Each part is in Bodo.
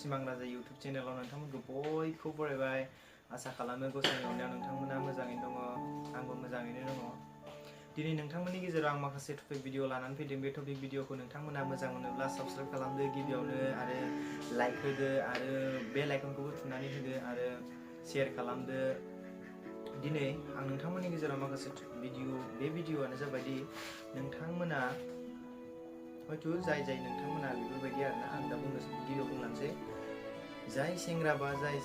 सिमां राजा इउटुब चेनेलाव नोंथांमोनखौ बयखौ बरायबाय। आसा खालामो गसाइनि अननायाव नोंथांमोना मोजाङैनो दङ, आंबो मोजाङैनो दङ। दिनै नोंथांमोननि गेजेराव आं माखासे टपिक भिडिअ लानानै फैदों। बे टपिक भिडिअखौ नोंथांमोना मोजां मोनोब्ला साबस्क्राइब खालामदो गिबियावनो, आरो लाइक होदो, आरो बेल आइकनखौबो थुनानै होदो, आरो शेयार खालामदो। दिनै आं नोंथांमोननि गेजेराव माखासे बे भिडिअआनो जाबाय दि नोंथांमोना हयथ' जाय नोंथांमोना बेफोरबायदि आरोना, आं दा गिबियाव बुंलांसै। जाय सेंग्रा बा जाय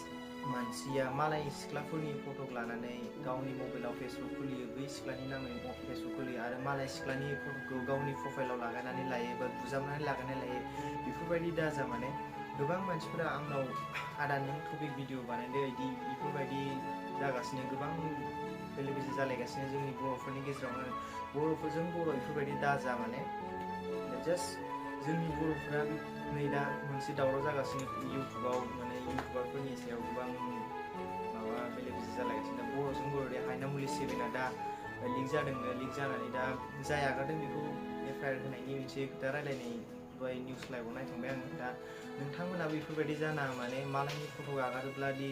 मानसिया मालाय सिख्लाफोरनि फटक लानानै गावनि मबाइलाव फेसबुक खुलियो, बै सिख्लानि नामै फेसबुक खुलियो, आरो मालाय सिख्लानि फटकखौ गावनि प्रफाइलाव लागायनानै लायो बा बुजाबनानै लागायनानै लायो, बेफोरबायदि दाजा। माने गोबां मानसिफोरा आंनाव आदा नों टपिक भिडिअ बानायदो इदि बेफोरबायदि जागासिनो, गोबां बेले बेजे जालायगासिनो जोंनि बर'फोरनि गेजेरावनो। बर'फोरजों बर' बेफोरबायदि दाजा। माने जास्ट जोंनि बर'फ्रा नै दा मोनसे दावराव जागासिनो इउटुबाव, माने इउटुबारफोरनि सायाव गोबां माबा बेले बेजे जालायगासिनो। बर'जों बर' हायनामुलि 7आ दा लिक जादोंनो, लिक जानानै दा जाय आगारदों बेखौ एफआइआर होनायनि मोनसे खोथा रायलायनाय दहाय निउस लाइभआव नायखांबाय आङो। दा नोंथांमोनाबो बेफोरबायदि जानाङा। माने मालायनि फट' आगारोब्ला दि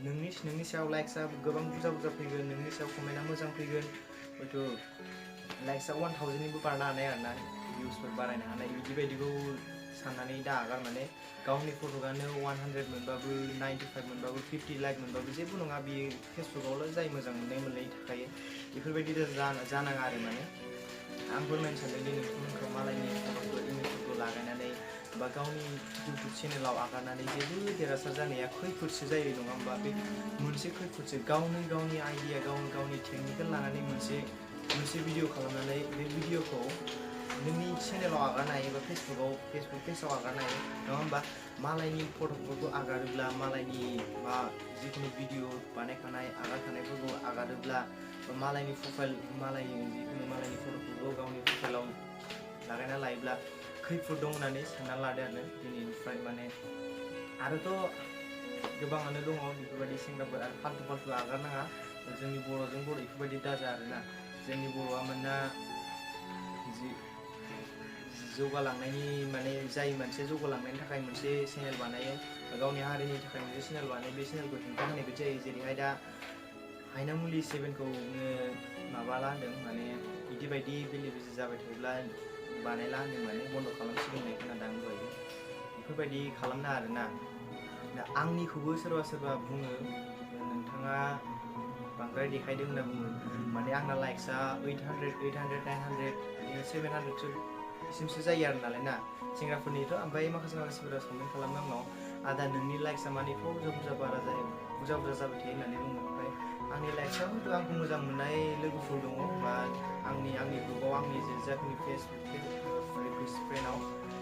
नोंनि सायाव लाइक्सआ गोबां बुरजा फैगोन, नोंनि सायाव कमेन्टआ मोजां फैगोन, हयथ' लाइक्सआ 1000निबो बारनो हानाय आरोना, भिउसफोर बारायनो हानाय, बिदिबायदिखौ साननानै दा आगार। माने गावनि फट'आनो 100 मोनबाबो, 95 मोनबाबो, 50 लाइक मोनबाबो जेबो नङा। बियो फेसबुकआवल' जाय मोजां मोननाय थाखायो, बेफोरबायदि जानाङा आरो। माने आं फोरमायनो सानदोंदि नोंथांमोनखौ मालायनि फट'फोर इमेजफोरखौ लागायनानै बा गावनि इउटुब चेनेलाव आगारनानै जेबो देरहासार जानाया खैफोदसो जायो, नङा होमबा? बे मोनसे खैफोदसो। गावनि आइडिया, गावनि टेकनिकेल लानानै मोनसे भिडिअ खालामनानै बे भिडिअखौ नोंनि चेनेलाव आगारनो हायो बा फेसबुक पेजाव आगारनो हायो, नङा होमबा? मालायनि फट'फोरखौ आगारोब्ला, मालायनि बा जिखुनु भिडिअ बानायखानाय आगारखानायफोरखौ आगारोब्ला, मालायनि प्रफाइल, मालायनि फट'फोरखौ गावनि प्रफाइलाव लागायना लायोब्ला खैफोद दं होननानै सानना लादो आरो दिनैनिफ्राय। माने आरोथ' गोबाङानो दङ बेफोरबायदि सेंग्राफोर, आरो फाल्थु आगारनाङा। जोंनि बर'जों बर' बेफोरबायदि दाजा आरोना। जोंनि बर'आ मानोना जौगालांनायनि, माने जाय मानसिया जौगालांनायनि थाखाय मोनसे चेनेल बानायो, गावनि हारिनि थाखाय मोनसे चेनेल बानायो, बे चेनेलखौ हेंथा होनाय बायदि जायो। जेरैहाय दा हायनामुलि 7खौ माबाला होनदों, माने बिदि बायदि बेले बेजे जाबाय थायोब्ला बानायला होनदों, माने बन्द' खालामसिगोन होननाय खोनादों आं दहायो। बेफोरबायदि खालामना आरोना। दा आंनिखौबो सोरबा बुङो नोंथाङा बांद्राय देखायदों होनना बुङो। माने आंना लाइक्सआ 800, 900, 700 सिमसो जायो आरो नालाय ना सेंग्राफोरनिथ'। ओमफ्राय माखासेफोरा कमेन्ट खालामो आंनाव, आदा नोंनि लाइक्सआ मानो एफा बुरजा बारा जायो, बुरजा जाबाय थायो होननानै बुङो। ओमफ्राय आंनि लाइक्सआ हयथ' आंखौ मोजां मोननाय लोगोफोर दङ, बा आंनि ग्रुपआव, आंनि जाखिनि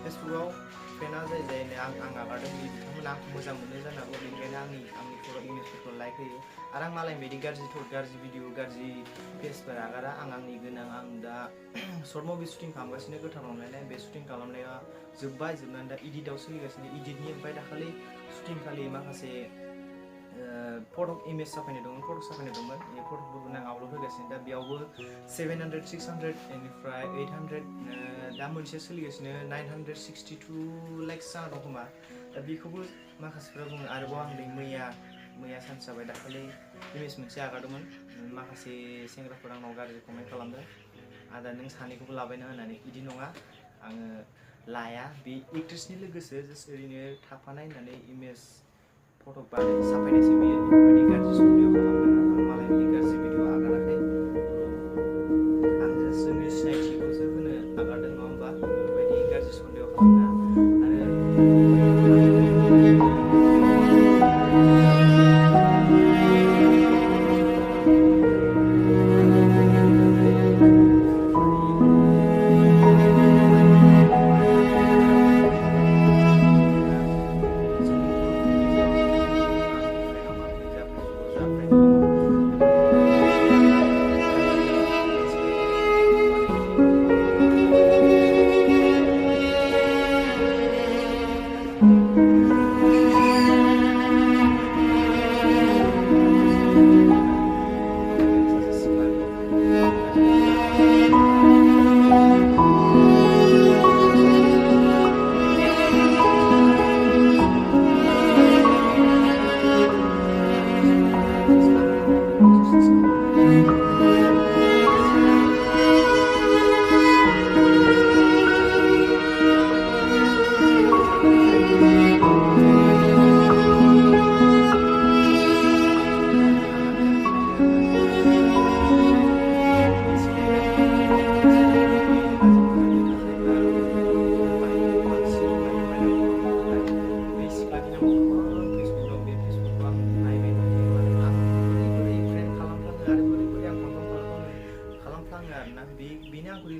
फेसबुकआव फ्रेन्डआ जाय आं आगारदों, बिथांमोना आंखौ मोजां मोनो जानो हागौ। बेनिखायनो आंनि फट' इमेजफोरखौ लाइक होयो। आरो आं मालायनि बायदि गाज्रि भिडिअ, गाज्रि पेजफोर आगारा। आंनि गोनां, आं दा सर्ट मुभि शुटिं खालामगासिनो, गोथार रंलायनाय। बे शुटिं खालामनाया जोबनानै दा इडिटआव सोलिगासिनो। इडिटनि ओमफ्राय दाखालि शुटिं खालि माखासे फट' इमेज साफायनाय दंमोन, बे फट'फोरखौनो आं आपल'ड होगासिनो। दा बेयावबो 700, 600, बेनिफ्राय 800, दा मोनसेया सोलिगासिनो 962 लाइक्स जाना दं खोमा। दा बेखौबो माखासेफ्रा बुङो। आरोबाव आं नै मैया सानसे जाबाय, दाखालि इमेज मोनसे आगारदोंमोन। माखासे सेंग्राफोर आंनाव गाज्रि कमेन्ट खालामदों, आदा नों सानैखौबो लाबायना होननानै। बिदि नङा, आङो लाया। बे एक्ट्रेसनि लोगोसे जास्ट ओरैनो थाफानाय होननानै इमेज फट' साफायनायसो बियो। बेफोरबायदि गाज्रि भिडिअ खालामनाङा। आं मालायनि गाज्रि भिडिअ आगाराखै। आं जास्ट जोंनि सिनायथिखौसो होनो आगारदों, नङा होमबा? बेफोरबायदि गाज्रि सन्देह खालामनाङा। आरो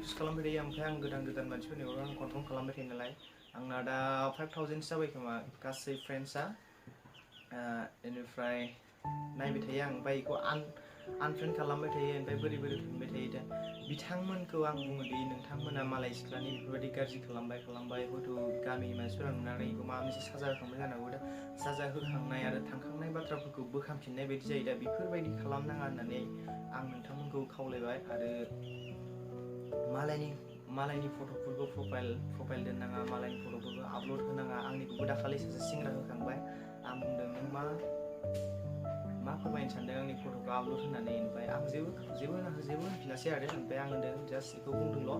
भिउस खालामबाय थायो ओमफ्राय आं गोदान मानसिफोरनियाव आं कन्फार्म खालामबाय थायो नालाय आंना दा 5000 जाबाय खोमा गासै फ्रेन्ड्सआ बेनिफ्राय नायबाय थायो आं ओमफ्राय बेखौ आनफ्रेन्ड खालामबाय थायो ओमफ्राय बोरै खालामबाय थायो दा बिथांमोनखौ आं बुङो दि नोंथांमोना मालाय सिख्लानि बेफोरबायदि गाज्रि खालामबाय हयथ' गामिनि मानसिफोरा नुनानै बेखौ माबा मोनसे साजा होखांबाय जानो हागौ दा साजा होखांनाय आरो थांखांनाय बाथ्राफोरखौ बोखांफिननाय बायदि जायो दा बेफोरबायदि खालामनाङा होननानै आं नोंथांमोनखौ खावलायबाय आरो मालायनि फट'फोरखौ प्रफाइल दोननाङा मालायनि फट'फोरखौ आपल'ड होनाङा आंनिखौबो दाखालि सासे सेंग्रा होखांबाय आं बुंदों नों मा फोरमायनो सानदों आंनि फट'खौ आपल'ड होनानै ओमफ्राय आं जेबो होनफिनासै आरो ओमफ्राय आं होनदों जास्ट बेखौ बुंदोंल'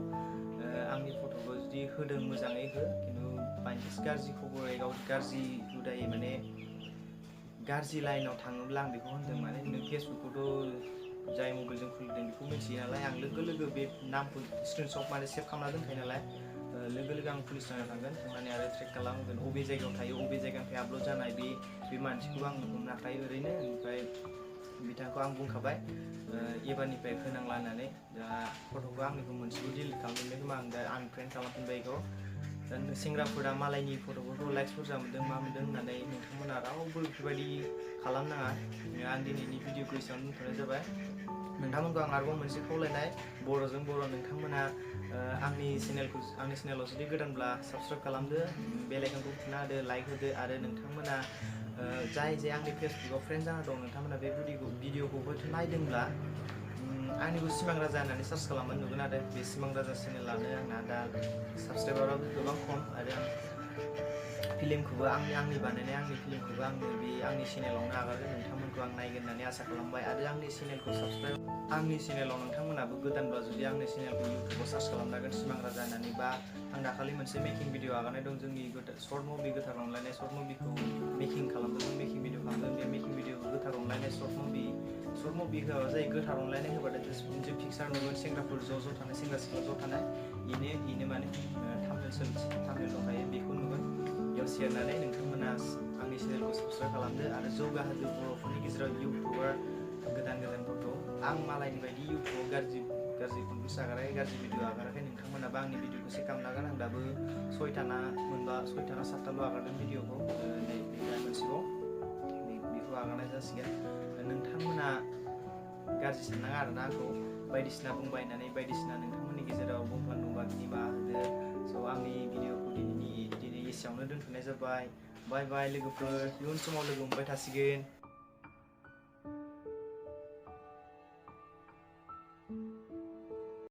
आंनि फट'खौ जुदि होदों मोजाङै हो खिन्थु बायचान्स गाज्रि खबरै गाज्रि हुदायै माने गाज्रि लाइनाव थाङोब्ला आं बेखौ होनदों माने नों फेसबुकखौथ' जाय मबाइलजों खुलिदों बेखौ मिथियो नालाय आं लोगो बे नामखौ स्क्रिनशट माने सेभ खालामना दोनखायो नालाय लोगो आं पुलिस लाइनाव थांगोन थांनानै आरो ट्रेक खालामगोन अबे जायगायाव थायो अबे जायगानिफ्राय आपल'ड जानाय बे मानसिखौ आं हमनो हाखायो ओरैनो ओमफ्राय बिथांखौ आं बुंखाबाय एबारनिफ्राय होनांला होननानै दा फट'खौ आंनिखौ मोनसेखौ डिलिट खालामफिनबाय खोमा आं दा आनफ्रेन्ड खालामफिनबाय बेखौ दा सेंग्राफोरा मालायनि फट'फोरखौ लाइक्स बुरजा मोन्दों मा मोन्दों होननानै नोंथांमोना रावबो बेफोरबायदि खालामनाङा आं दिनैनि भिडिअखौ एसेयावनो दोनथ'नाय जाबाय नोंथांमोनखौ आं आरोबाव मोनसे खावलायनाय बर'जों बर' नोंथांमोना आंनि चेनेलाव जुदि गोदानब्ला साबसक्राइब खालामदो बेल आइकनखौ थुना होदो लाइक होदो आरो नोंथांमोना जाय आंनि फेसबुकाव फ्रेन्ड जाना दं नोंथांमोना बे भिडिअखौ हयथ' नायदोंब्ला आंनिखौ सिमां राजा होननानै सार्च खालामनानै नुगोन आरो बे सिमां राजा चेनेलानो आंना दा साबसक्राइबाराबो गोबां खम आरो आं फिल्मखौबो आंनि बानायनाय आंनि फिल्मखौबो आंनो बे आंनि चेनेलावनो आगारगोन नोंथांमोनखौ आं नायगोन होननानै आसा खालामबाय आरो आंनि चेनेलाव नोंथांमोनाबो गोदानब्ला जुदि आंनि चेनेलखौ इउटुबाव सार्च खालामनो हागोन सिमां राजा होननानै बा आं दाखालि मोनसे मेकिं भिडिअ आगारनाय दं जोंनि सर्ट मुभि गोथार अनलायनाय सर्ट मुभिखौ मेकिं खालामदोंमोन मेकिं भिडिअ खालामदों बे मेकिं भिडिअखौ गोथार अनलायनाय सर्ट मुभि होआबा जायो गोथार अनलायनाय होबाथाय मोनसे पिक्सार नुगोन सेंग्राफोर ज' थानाय सेंग्रा सिख्ला ज' थानाय बेनो माने थाम्बनेल दंखायो बेखौ नुगोन बेयाव सेरनानै नोंथांमोना आंनि चेनेलखौ साबसक्राइब खालामदो आरो जौगाहोदो बर'फोरनि गेजेराव इउटुबार गोदानफोरखौ आं मालायनि बायदि इउटुबाव गाज्रि कन्टेन्ट आगाराखै गाज्रि भिडिअ आगाराखै नोंथांमोनाबो आंनि भिडिअखौ चेक खालामनो हागोन आं दाबो 6था 7थाल' आगारदों भिडिअखौ मोनसेखौ बेखौ आगारनाय जासिगोन नोंथांमोना गाज्रि साननाङा आरोना आंखौ बायदिसिना बुंबाय होननानै बायदिसिना नोंथांमोननि गेजेराव बुंफ्लां दंबा निमाहा होदो स' आंनि भिडिअखौ दिनै एसेयावनो दोनथ'नाय जाबाय बाय लोगोफोर इयुन समाव लोगो मोनबाय थासिगोन